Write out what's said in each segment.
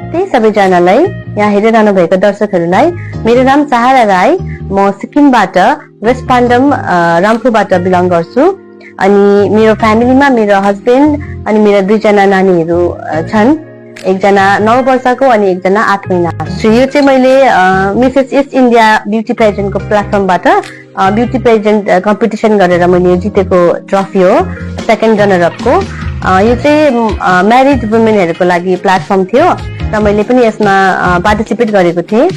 नमस्ते सबैजनालाई, यहाँ हेरिरहनु भएको दर्शकहरूलाई। मेरो नाम सहारा राई, म सिक्किमबाट वेस्ट पाण्डम रम्फूबाट बिलङ गर्छु। अनि मेरो फ्यामिलीमा मेरो हस्बेन्ड अनि मेरो दुईजना नानीहरू छन्। एकजना 9 वर्षको अनि एकजना 8 महिना। यो चाहिँ मैले मिसेस ईस्ट इन्डिया ब्युटी पेजेन्टको प्लेटफर्मबाट ब्युटी पेजेन्ट कम्पिटिसन गरेर मैले जितेको ट्रफी हो, सेकेन्ड रनर अपको। यो चाहिँ म्यारिड वुमेनहरूको लागि प्लेटफर्म थियो र मैले पनि यसमा पार्टिसिपेट गरेको थिएँ।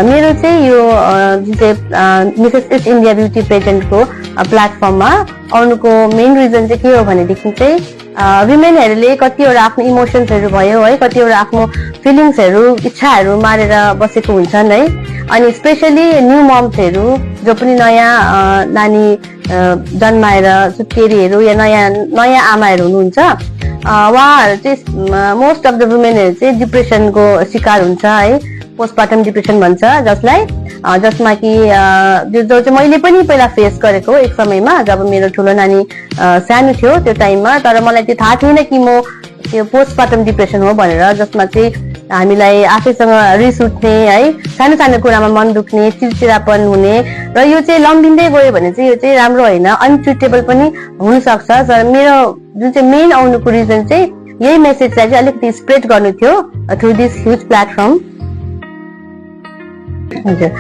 मेरो चाहिँ यो जुन चाहिँ मिसेस ईस्ट इन्डिया ब्युटी पेजेन्टको प्लेटफर्ममा आउनुको मेन रिजन चाहिँ के हो भनेदेखि चाहिँ वुमेनहरूले कतिवटा आफ्नो इमोसन्सहरू भयो है, कतिवटा आफ्नो फिलिङ्सहरू इच्छाहरू मारेर बसेको हुन्छन् है। अनि स्पेसली न्यू मम्सहरू जो पनि नयाँ नानी जन्माएर सुत्केरीहरू या नयाँ आमाहरू हुनुहुन्छ, उहाँहरू चाहिँ मोस्ट अफ द वुमेनहरू चाहिँ डिप्रेसनको शिकार हुन्छ है, पोस्टपार्टम डिप्रेसन भन्छ जसलाई, जसमा कि जो चाहिँ मैले पनि पहिला फेस गरेको एक समयमा जब मेरो ठुलो नानी सानो थियो त्यो टाइममा। तर मलाई त्यो थाहा थिएन कि म त्यो पोस्टपार्टम डिप्रेसन हो भनेर, जसमा चाहिँ हामीलाई आफैसँग रिस उठ्ने है, सानो सानो कुरामा मन दुख्ने, चिडचिडापन हुने र यो चाहिँ लम्बिँदै गयो भने चाहिँ यो चाहिँ राम्रो होइन, अनट्रिटेबल पनि हुनसक्छ। तर मेरो जुन चाहिँ मेन आउनुको रिजन चाहिँ यही मेसेजलाई चाहिँ अलिकति स्प्रेड गर्नु थियो थ्रु दिस ह्युज प्लेटफर्म। हजुर,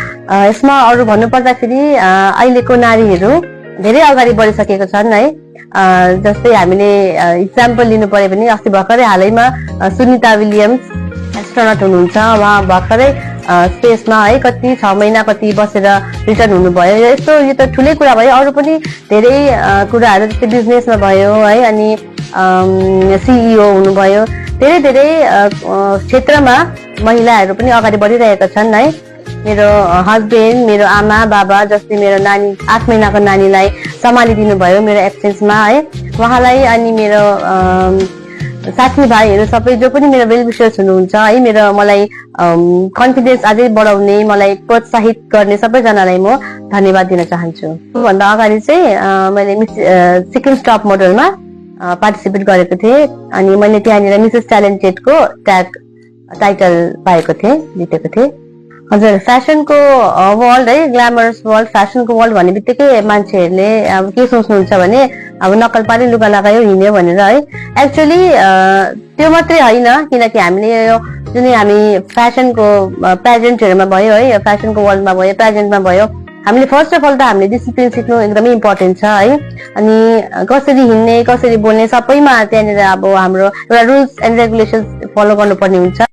यसमा अरू भन्नुपर्दाखेरि अहिलेको नारीहरू धेरै अगाडि बढिसकेको छन् है। जस्तै हामीले इक्जाम्पल लिनु पर्यो भने अस्ति भर्खरै हालैमा सुनिता विलियम्स एस्ट्रोनट हुनुहुन्छ। उहाँ भर्खरै स्पेसमा है कति 6 महिना कति बसेर रिटर्न हुनुभयो। यस्तो यो त ठुलै कुरा भयो। अरू पनि धेरै कुराहरू जस्तै बिजनेसमा भयो है, अनि सिइओ हुनुभयो। धेरै धेरै क्षेत्रमा महिलाहरू पनि अगाडि बढिरहेका छन् है। मेरो हस्बेन्ड, मेरो आमा बाबा जस्तै मेरो नानी 8 महिनाको नानीलाई सम्हालिदिनु भयो मेरो एब्सेन्समा है, उहाँलाई। अनि मेरो साथीभाइहरू सबै जो पनि मेरो वेल विशर्स हुनुहुन्छ है, मेरो मलाई कन्फिडेन्स अझै बढाउने, मलाई प्रोत्साहित गर्ने सबैजनालाई म धन्यवाद दिन चाहन्छु। भन्दा अगाडि चाहिँ मैले सिक्किम टप मोडलमा पार्टिसिपेट गरेको थिएँ अनि मैले त्यहाँनिर मिसेस ट्यालेन्टेडको टाइटल पाएको थिएँ, जितेको थिएँ। हजुर, फ्यासनको वर्ल्ड है, ग्ल्यामरस वर्ल्ड, फ्यासनको वर्ल्ड भन्ने बित्तिकै मान्छेहरूले अब के सोच्नुहुन्छ भने अब नक्कल पारी लुगा लगायो हिँड्यो भनेर है। एक्चुअली त्यो मात्रै होइन, किनकि हामीले यो जुन हामी फ्यासनको पेजेन्टहरूमा भयो है, फ्यासनको वर्ल्डमा भयो, पेजेन्टमा भयो, हामीले फर्स्ट अफ अल त हामीले डिसिप्लिन सिक्नु एकदमै इम्पोर्टेन्ट छ है। अनि कसरी हिँड्ने, कसरी बोल्ने सबैमा त्यहाँनिर अब हाम्रो एउटा रुल्स एन्ड रेगुलेसन्स फलो गर्नुपर्ने हुन्छ।